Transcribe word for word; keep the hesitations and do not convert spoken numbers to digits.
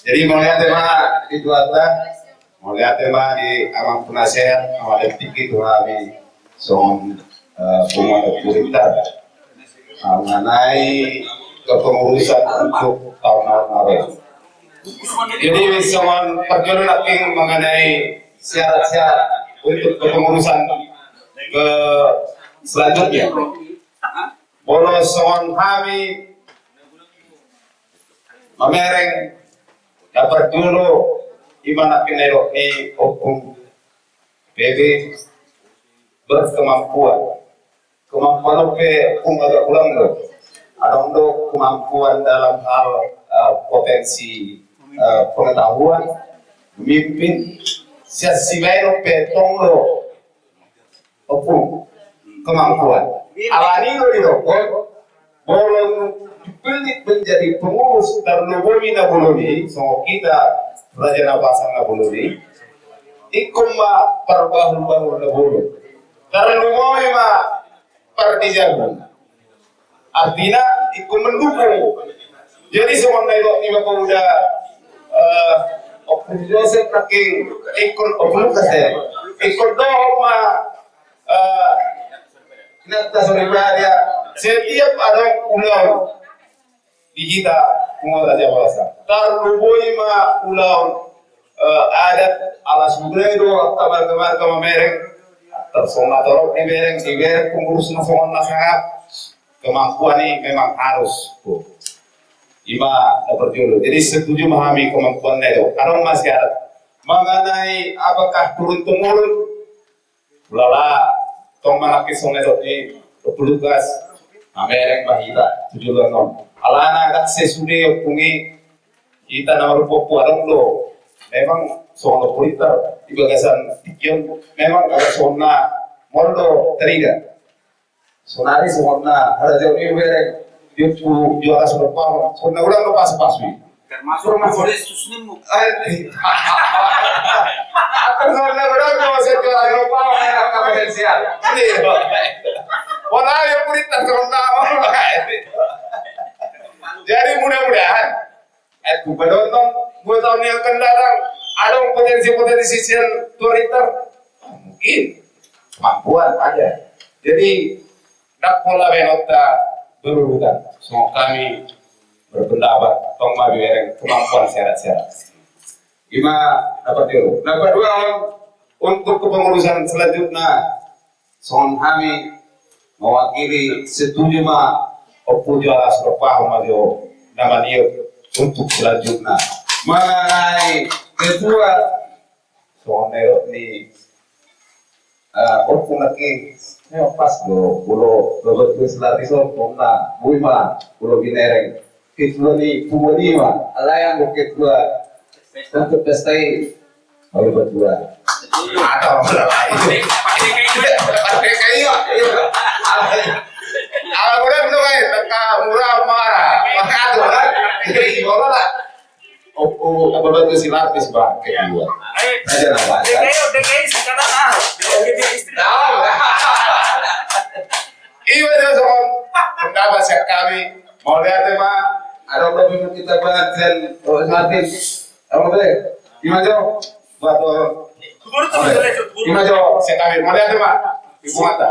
Jadi mauliate ma di Tuhanta, mauliate ma di Amang Penasehat, mauliate tingki tu hami songon, eh, punguan Ompu Ritter. Mengenai kepengurusan untuk taon na ro. Jadi songon parjolo nangkin mengenai syarat-syarat untuk kepengurusan ke selanjutnya. Molo songon hami mamereng, na parjolo ima nangkin na didok ni Ompung P B, berkemampuan. Kemampuan on pe, Ompung, agak kurang do. Adong do kemampuan dalam hal, eh, potensi, eh, pengetahuan, memimpin. Sian sibaen on pe tong do, Ompung, kemampuan. Alani do didokkon, molo dipilih menjadi pengurus, tarlumobi na bolon i, songon hita Raja Nabasan na bolon i, ingkon ma parbahul-bahul na bolon. Tarlumobi ma pardijabu. Artina ingkon mendukung. Jadi songon na didok ni Bapa Uda, eh, Ompung Joseph nangkin, ingkon, Ompung Lukas, eh, ingkon dohot ma, eh, inanta soripada, setiap adong ulaon di hita punguan Raja Basa, tarlumobi ma ulaon, eh, adat, ala sude do angka marga-marga mamereng. Tarsongon na torop dibereng, dibereng pengurus na songon na sangap, kemampuan i memang harus. Ima na parjolo. Jadi setuju ma hami kemampuan na i do. Adong ma syarat mengenai apakah turun temurun. Ulala, tong ma nangkin songon na didok ni Ompu Lukas, mamereng ma hita tu joloan on. Alana ndang sesude, Ompung, i, hita na marompu-ompu, adong do memang songon Ompu Ritter di bagasan tingki on, memang adong songon na molo do tarida. Sonari songon na harajaon i bereng, di Ompu Juara Situmorang, songon na godang do pasu-pasu i. Termasuk Termasuk. Boris Susnimmu. Eh, atur songon na godang do, songon na godang do, potensial. Iya. Wala ya, kulit tak songon na. Jadi mudah-mudahan, eh, ku padontong, dua tahun yang akan datang, adong potensi-potensi sian Tuan Ritter. Mungkin. Kemampuan ada. Jadi, ndang pola baenonta berurutan. Songon hami berpendapat, tong ma dibereng kemampuan syarat-syarat. Ima na parjolo. Na paduahon, untuk kepengurusan selanjutna, songon hami mewakili, setuju ma Ompu Juara, sopahon ma jo na maniop untuk selanjutna. Mengenai ketua, songon na didok ni, eh, Ompung nangkin, memang pas do, molo, molo Bapak Ibu Senator songon na boi ma, molo binereng ketua ni punguan i ma, alai anggo ketua untuk pesta i, molo berdua. Atau pakai kayu, pakai kayu. Ala godang do, kan, angka mura mara. Maka tu, kan? Jadi, molo lah. Oh, oh, apa batu silapi, Bang? Kedua. Raja Nabasan. D K I, D K I sekarang, ah. Iwa dia songon pendapat sian hami. Mauliate ma, adong lobi hita bahas dan, oh, nanti. Apa be? Ima jo. Buat, oh. Ima jo, sian hami. Mauliate ma. Ibu mata.